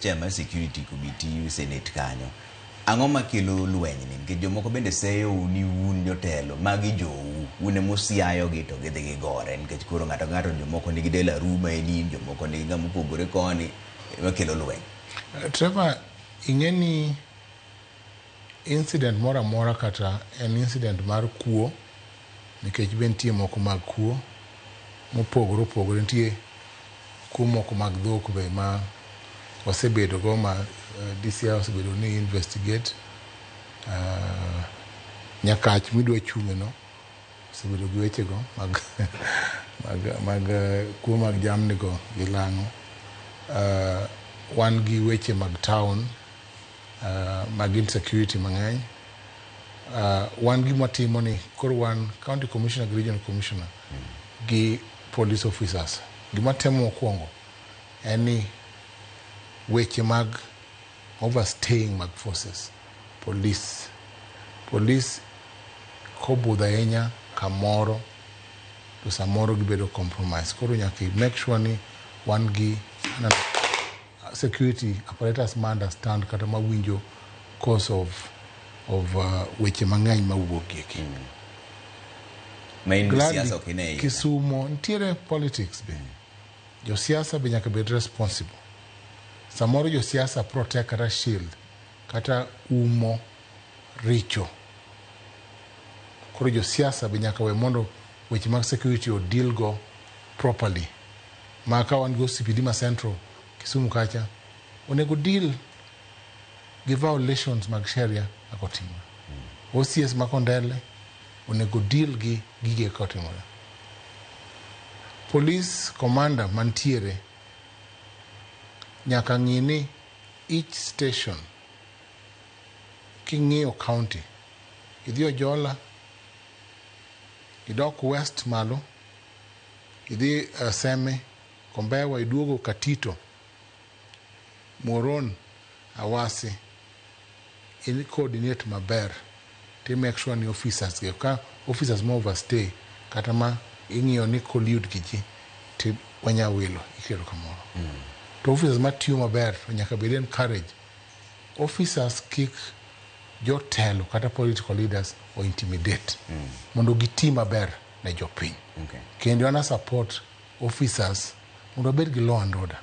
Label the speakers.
Speaker 1: Chair mar security committee senate kanyo. Ang'o makelo lweny ni? Nikech jomoko bende seyou ni un jotelo, magi jou, un ema usiayogi to gidhi gigore nikech koro ng'ato ka ng'ato jomoko nigi del aruma en in, jomoko nigi ng'ama opogore koni, ema kelo lweny.
Speaker 2: Trevor, ing'e ni incident moro amora kata en incident mar kuo, nikech be nitie moko mag kuo mopogore opogore, nitie kuo moko mag dhok be ma wasebedo go ma DCI osebedo ni investigate. Nyakach midwa chung'e no osebedo gi weche go mag kuo mag jamni go gi lang'o. Wan gi weche mag town mag insecurity mang'eny. Wan gima watimo ni koro wan county commissioner gi regional commissioner gi police officers. Gima temo mokwongo en ni weche mag overstaying mag forces, police kobudho ahinya kamoro to samoro gibedo compromise. Koro nyaka i make sure ni wan gi security apparatus ma understand kata mawinjo cause of weche mang'eny mawuok gieki.
Speaker 1: Ma in siasa ok ine iye.
Speaker 2: Kisumo nitiere politics be. Josiasa be nyaka bed responsible. Samoro josiasa protect kata shield kata umo richo. Koro josiasa be nyaka we mondo weche mag security o deal go properly. Ma ka wan gi OCPD ma Central Kisumu kacha onego deal gi violations mag sheria kaka otimore. OCS ma Kondele onego deal gi gige kaka otimore. Police commander mantiere nyaka ng'i ni each station king'iyo county idhi Ojola idok west malo idhi Seme Kombewa iduogo Katito Muhoroni Awasi in coordinate maber ti make sure ni officers gi ka officers ma overstay kata ma ing'iyo ni collude gi ji ti wanya wilo ikelo kamoro. To officers matiyo maber to nyaka bed encourage. Officers kik jotelo kata political leaders o intimidate mondo giti maber ne jopiny. Kendo an support officers mondo wabed gi law and order.